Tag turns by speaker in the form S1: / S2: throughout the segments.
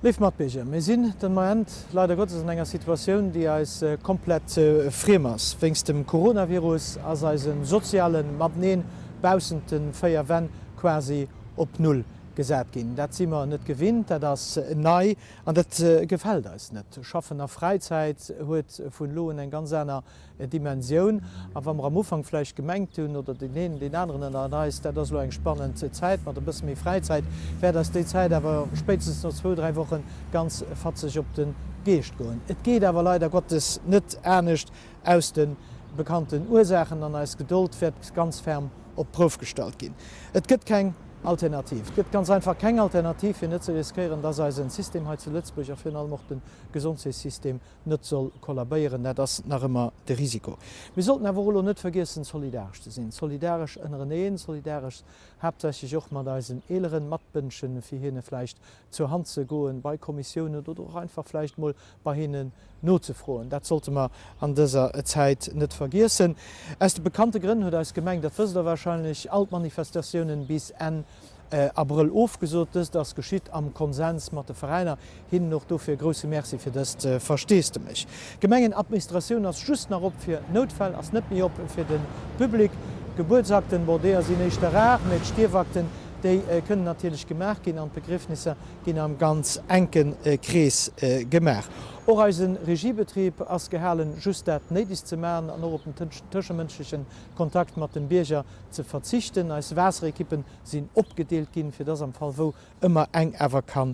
S1: Léif Matbierger, mir sinn den Moment leider Gottes an enger Situatioun, déi eis komplett friem ass. Wéinst dem Coronavirus ass eise soziale Mateneen baussent de 4 Wänn quasi op Null gesat ginn. Dat si mer net gewinnt, dat ass nei an dat gefält eis net. Schaffen a Fräizäit huet vun elo un eng ganz aner Dimensioun. A wa mer am Ufank vläicht gemengt hunn, oder deen een, deen aneren ënner eis, dat ass elo eng spannend Zäit mat e bësse méi Fräizäit, wäert eis déi Zäit awer spéitstens no zwou, dräi Woche ganz fatzeg op de Geescht goen. Et geet awer leider Gottes net anescht aus de bekannten Ursaachen an eis Gedold wäert ganz ferm op d'Prouf gestallt ginn. Et gëtt keng Alternativ. Et gëtt ganz einfach keng Alternativ, fir net ze riskéieren, dass eisen System hei zu Lëtzebuerg a virun allem och de Gesondheetssystem net soll kollabéieren, dat ass nach ëmmer de Risiko. Mir sollten awer och elo net vergiessen, solidaresch ze sinn, solidaresch ënnereneen, solidaresch haaptsächlech och mat eisen eeleren Matmënschen, fir hinne vläicht zur Hand ze goen bei Kommissiounen oder och einfach vläicht mol bei hinnen nozefroen. Dat sollte mer an dëser Zäit net vergiessen. Aus de bekannte Grënn huet eis Gemeng, dat wësst Der wahrscheinlech, all d'Manifestatiounen bis Enn Abrëll ofgesot. Dëst ass geschitt am Konsens mat de Veräiner. Hinnen och dofir e grousse Merci fir dëst Versteesdemech. D'Gemengenadministratioun ass just nach op fir Noutfäll, ass net méi op fir de Public. Gebuertsakten, bon deeër sinn éischter rar, mä d'Stierfakten, déi kënnen natierlech gemaach ginn an d'Begriefnisser ginn am ganz enke Krees gemaach. Och eise Regiebetrib ass gehalen, just dat Néidegst ze maachen an och op den tëschemënschleche Kontakt mat dem Bierger ze verzichten. Eis Waasserekippen sinn opgedeelt ginn, fir dass am Fall wou ëmmer eng awer ka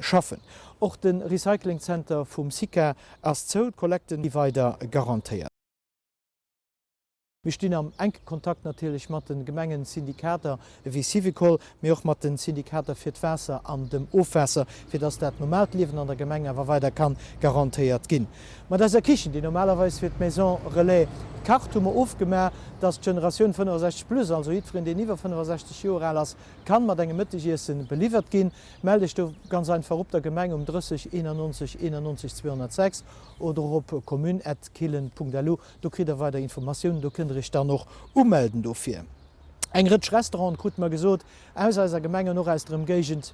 S1: schaffen. Och de Recyclingzenter vum SICA ass zou, d'Kollekte gi weider garantéiert. Mir stinn am enke Kontakt natierlech mat de Gemengensyndikater ewéi Syvicol, mee och mat de Syndikater fir d'Waasser an dem Ofwaasser, fir dass dat normaalt Liewen an der Gemeng awer weider ka garantéiert ginn. Mat eiser Kichen, déi normalerweis fir d'Maison Relais kacht, hu mer ofgemaach, dass d'Generatioun 65 plus, also jiddwereen, deen iwwer 65 Joer al ass, kann mat engem Mëttegiessen beliwwert ginn. Mellt Iech do ganz einfach op der Gemeng um 30 91 91 206 oder och op commune@kielen.lu. Do kritt der weider Informatiounen, do kënnt der Iech dann och umelden dofir. Eng Rëtsch Restauranten, krute mer gesot, aus eiser Gemeng an och aus der Ëmgéigend,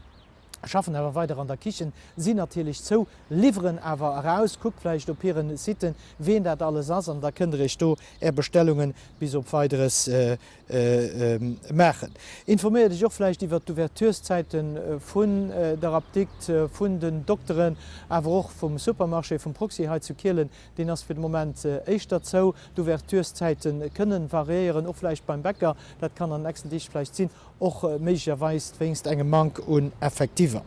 S1: schaffen awer weider an der Kichen, sinn natierlech zou, liwweren awer eraus. Kuckt vläicht op hiren Siten, ween dat alles ass, an da kënnt der iech do är Bestellungen bis op Weideres maachen. Informéiert iech och vläicht iwwert d'Ouvertureszäite vun der Apdikt, vun den Dokteren, awer och vum Supermarché, vum Proxy hei zu Kielen, deen ass fir de Moment éischter zou. D'Ouvertureszäite kënnen variéieren, och vläicht beim Bäcker, dat kann an den nächsten Deeg vläicht sinn. Och méiglecherweis wéinst engem Manque un Effektiver.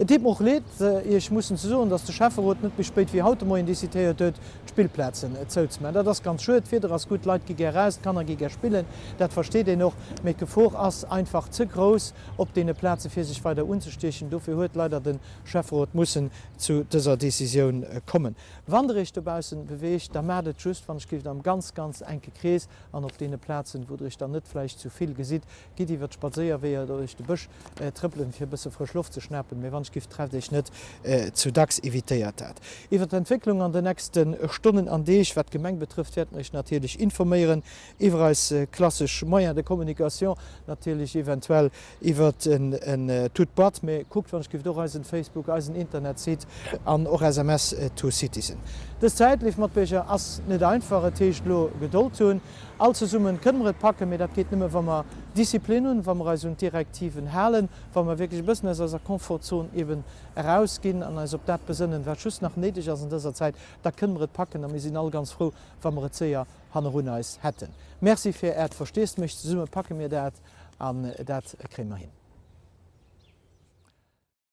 S1: Et deet mer och leed, Iech mussen ze soen, dass de Schäfferot net méi spéit wéi haut de Moien decidéiert huet, d'Spillplazen zouzemaachen. Dat ass ganz schued. D'Wieder ass gutt, d'Leit gi gär raus, d'Kanner gi gär spillen, dat versteet een och. Mee d'Gefor ass einfach ze grouss op deene Plaze fir sech weider unzestiechen. Dofir huet leider de Schäfferot mussen zu dëser Decisioun kommen. Wann Der Iech dobaussen beweegt, da maacht et just, wann ech géif, am ganz, ganz enke Krees. An op deene Plazen, wou Der Iech dann net vläicht zu vill gesitt, gitt iwwer d'Spadséierweeër oder duerch de Bësch trëppelen, fir e bësse frësch Loft ze schnapen. Mee wann ech giff, trefft Iech net zu dacks, evitéiert dat. Iwwer d'Entwécklung an den nächste Stonnen an Deeg, wat d'Gemeng betrëfft, wäerte mer Iech natierlech informéieren iwwer eis klassesch Moyens de communication, natierlech eventuell iwwer en toute boîte, mee kuckt wann ech giff och eisen Facebook, eisen Internetsite an och SMS to Citizen. Dës Zäit, léif Matbierger, ass net einfach. Et heescht elo Gedold hunn. All zesummen kënne mer et packen, mee dat geet nëmme wa mer Disziplin hunn, wa mer eis un d'Direktiven halen, wa mer wierklech e bëssen aus eiser Komfortzon eben erausginn an eis op dat besënnen, wat just nach néideg ass an dëser Zäit. Da kënne mer et packen a mir sinn all ganz frou, wa mer et séier hannerun eis hätten. Merci fir Äert Versteesdemech. Zesumme packe mir dat. An dat kréie mer hin.